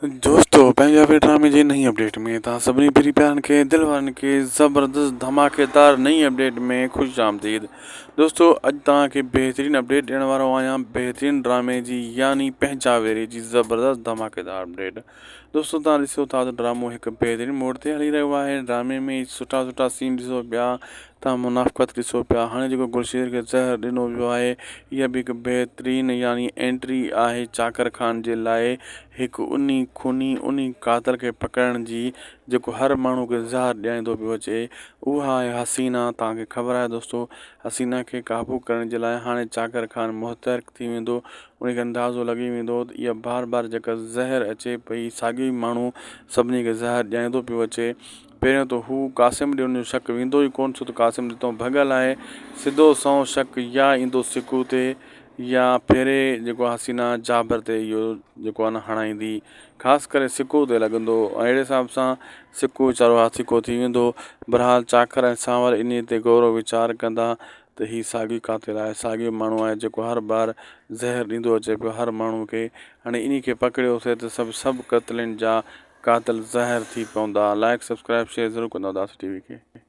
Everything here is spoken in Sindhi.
دوستو پنهنجا ڊرامي جي نئين اپڊيٽ ۾ توهان سڀني پري پيارن کي دل وارن کي زبردست ڌماڪيدار نئين اپڊيٽ ۾ خوش آمديد دوستو اڄ توهان کي بهترين اپڊيٽ ڏيڻ وارو آهيان بهترين ڊرامي جي يعني پنهنجا ويري جي زبردست ڌماڪيدار اپڊيٽ دوستو توهان ڏسو ٿا ته ڊرامو هڪ بهترين موڙ تي هلي رهيو آهي ڊرامي ۾ سٺا سٺا سين ڏسو پيا توهان منافقت ڏسو پيا هاڻي جيڪو گلشير کي زهر ڏنو ويو آهي اها به هڪ بهترين يعني انٽري آهي چاڪر خان جي لاء هڪ انهي خوني انهي قاتل کي پڪڙڻ جي جيڪو هر ماڻهو کي زهر ڏياريندو پيو اچي اها آهي حسينا توهان کي خبر آهي دوستو حسينا کي قابو ڪرڻ جي لاء هاڻي چاڪر خان متحرڪ ٿي ويندو ان کي اندازو لڳي ويندو ته اها بار بار جيڪا زهر اچي پئي ساڳيو ئي ماڻهو سڀني کي زهر ڏياريندو پيو اچي پهريون ته هو قاسم ڏي ان جو شڪ ويندو ئي ڪونه ڇو ته قاسم جتان ڀڳل آهي. سڌو سنئون شڪ يا ايندو سڪو تي يا ڦيري جيڪو آهي حسينه جابر تي اهو جيڪو آهي نه هڻائيندي. خاص ڪري سڪو تي لڳندو ۽ اهڙي حساب سان سڪو ويچارو هاٿيڪو ٿي ويندو. بهرحال چاڪر ۽ سانول انهيء تي غور و ويچار ڪندا ته هي ساڳيو قاتل آهي، ساڳيو ماڻهو آهي جيڪو هر بار زهر ڏيندو اچي پيو هر ماڻهو کي. هاڻي انهيء کي پڪڙيوسي ته سڀ سڀ قتلن جا قاتل ظاهر ٿي پوندا لائيڪ سبسڪرائيب شيئر ضرور ڪندا اداسي ٽي وي کي.